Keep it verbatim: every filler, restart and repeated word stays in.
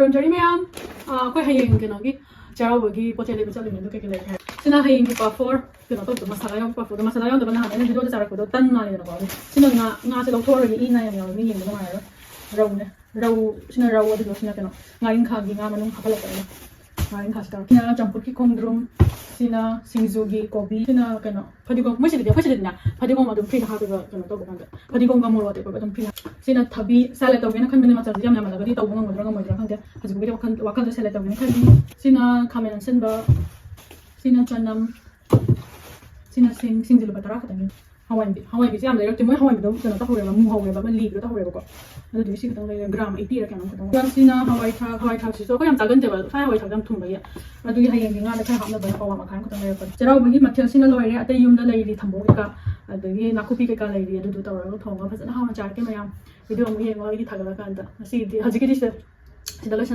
ꯈꯨꯔꯨꯝꯖꯔꯤ ꯃꯌꯥꯝ꯫ ꯑꯥ, ꯑꯩꯈꯣꯏ ꯍꯌꯦꯡ ꯀꯩꯅꯣꯒꯤ ꯆꯩꯔꯥꯎꯕꯒꯤ ꯄꯣꯠ ꯆꯩ ꯂꯩꯕ ꯆꯠꯂꯤꯅꯦ꯫ ꯑꯗꯨ ꯀꯩꯀꯩ ꯂꯩꯒꯦ ꯍꯥꯏ, ꯁꯤꯅ ꯍꯌꯦꯡꯒꯤ ꯄꯥꯐꯣꯔ, ꯀꯩꯅꯣ ꯇꯧꯕꯗꯣ, ꯃꯁꯥꯂꯥ ꯌꯥꯎꯕ ꯄꯥꯐꯣꯔꯗꯣ꯫ ꯃꯁꯥꯂꯥ ꯌꯥꯎꯗꯕ ꯅꯍꯥꯟ ꯑꯩꯅ ꯚꯤꯗꯤꯑꯣꯗ ꯆꯥꯔꯛꯄꯗꯣ ꯇꯟ ꯃꯥꯜꯂꯦꯗꯅꯀꯣ꯫ ꯑꯗꯨ ꯁꯤꯅ ꯉꯥ, ꯉꯥꯁꯦ ꯂꯧꯊꯣꯛꯑꯔꯣꯏꯒꯦ, ꯏ ꯅꯥꯏ ꯌꯥꯝ ꯌꯥꯎꯋꯦ, ꯃꯤ ꯌꯦꯡꯕ ꯅꯨꯡꯉꯥꯏꯔꯣꯏ꯫ ꯔꯧꯅꯦ, ꯔꯧ, ꯁꯤꯅ ꯔꯧ, ꯑꯗꯨꯒ ꯁꯤꯅ ꯀꯩꯅꯣ, ꯉꯥꯔꯤꯡꯈꯥꯒꯤ ꯉꯥ ꯃꯅꯨꯡ ꯍꯥꯞꯄꯜꯂꯛꯄꯅꯦ꯫ ꯉꯥꯔꯤꯡꯈꯥꯁꯤ ꯇꯧꯔꯒ꯫ ꯁꯤꯅ ꯆꯝꯐꯨꯠꯀꯤ ꯈꯣꯡꯗ꯭ꯔꯨꯝ, ꯁꯤꯅ ꯁꯤꯡꯖꯨꯒꯤ ꯀꯣꯕꯤ, ꯁꯤꯅ ꯀꯩꯅꯣ, ꯐꯗꯤꯒꯣꯝ꯫ ꯃꯣꯏ ꯁꯤꯗꯗꯤ, ꯑꯩꯈꯣꯏ ꯁꯤꯗꯗꯤꯅꯦ, ꯐꯗꯤꯒꯣꯝ ꯑꯗꯨꯝ ꯐ꯭ꯔꯤꯗ ꯍꯥꯞꯄꯦꯕ, ꯀꯩꯅꯣ ꯇꯧꯕ ꯀꯥꯟꯗ꯫ ꯐꯗꯤꯒꯣꯝꯒ ꯃꯣꯔꯣꯛ ꯑꯇꯦꯛꯄꯒ ꯑꯗꯨꯝ ꯐ꯭ꯔꯤꯗ꯫ ꯁꯤꯅ ꯊꯕꯤ꯫ ꯁꯦꯂꯦꯗ ꯇꯧꯒꯦꯅ ꯈꯟꯕꯅꯦ, ꯃꯆꯜꯁꯦ ꯌꯥꯝ ꯌꯥꯝꯃꯜꯂꯒꯗꯤ ꯇꯧꯕ ꯉꯝꯒꯗ꯭ꯔꯥ ꯉꯝꯃꯣꯏꯗ꯭ꯔꯥ ꯈꯪꯗꯦ꯫ ꯍꯧꯖꯤꯛꯄꯨꯗꯤ ꯋꯥꯈꯜ, ꯋꯥꯈꯜꯗ ꯁꯦꯂꯦꯗ ꯇꯧꯒꯦꯅ ꯈꯜꯂꯤ꯫ ꯁꯤꯅ ꯈꯥꯃꯦꯟ ꯑꯁꯤꯟꯕ, ꯁꯤꯅ ꯆꯅꯝ, ꯁꯤꯅ ꯁꯤꯡ, ꯁꯤꯡꯁꯦ ꯂꯨꯄꯥ ꯇꯔꯥ ꯈꯛꯇꯪꯒꯤ꯫ ꯍꯋꯥꯏꯕꯤ, ꯍꯋꯥꯏꯕꯤꯁꯦ ꯌꯥꯝ ꯂꯩꯔꯛꯇꯦ꯫ ꯃꯣꯏ ꯍꯋꯥꯏꯕꯤꯗꯣ ꯀꯩꯅꯣ ꯇꯧꯍꯧꯔꯦꯕ, ꯃꯨ ꯍꯧꯔꯦꯕ, ꯑꯃ ꯂꯤꯕꯗꯣ ꯇꯧꯍꯧꯔꯦꯕꯀꯣ꯫ ꯑꯗꯨꯗꯨꯒꯤ ꯁꯤ ꯈꯛꯇꯪ ꯂꯩꯔꯦ, ꯒ꯭ꯔꯥꯝ ꯑꯩꯠꯇꯤꯔ ꯀꯌꯥꯅꯣꯝ ꯈꯛꯇꯪ꯫ ꯑꯗꯨꯒ ꯁꯤꯅ ꯍꯋꯥꯏ ꯊ꯭ꯔꯥꯛ꯫ ꯍꯋꯥꯏ ꯊ꯭ꯔꯥꯛꯁꯤꯁꯨ ꯑꯩꯈꯣꯏ ꯌꯥꯝ ꯆꯥꯒꯟꯗꯦꯕ, ꯊꯥꯏ ꯍꯋꯥꯏ ꯊ꯭ꯔꯥꯛꯁꯦ ꯌꯥꯝ ꯊꯨꯝꯕꯒꯤ꯫ ꯑꯗꯨꯒꯤ ꯍꯌꯦꯡꯒꯤ ꯉꯥꯗ ꯈꯔ ꯍꯥꯞꯅꯕ ꯄꯋꯥ ꯃꯈꯥꯏ ꯑꯃ ꯈꯛꯇꯪ ꯂꯩꯔꯛꯄꯅꯦ꯫ ꯆꯩꯔꯥꯎꯕꯒꯤ ꯃꯊꯦꯜꯁꯤꯅ ꯂꯣꯏꯔꯦ꯫ ꯑꯇꯩ ꯌꯨꯝꯗ ꯂꯩꯔꯤ, ꯊꯝꯕꯧ ꯀꯩꯀꯥ, ꯑꯗꯒꯤ ꯅꯥꯀꯨꯞꯄꯤ ꯀꯩꯀꯥ ꯂꯩꯔꯤ꯫ ꯑꯗꯨꯗꯣ ꯇꯧꯔꯒ ꯊꯣꯡꯉꯒ ꯐꯖꯅ ꯍꯥꯎꯅ ꯆꯥꯔꯛꯀꯦ ꯃꯌꯥꯝ꯫ ꯚꯤꯗꯤꯑꯣ ꯑꯃꯨꯛ ꯌꯦꯡꯉꯣ ꯑꯩꯒꯤ ꯊꯥꯒꯠꯂꯀꯥꯟꯗ꯫ ꯉꯁꯤꯒꯤꯗꯤ, ꯍꯧꯖꯤꯛꯀꯤꯗꯤ ꯁꯤꯗ, ꯁꯤꯗ ꯂꯣꯏꯁꯜꯂꯦ꯫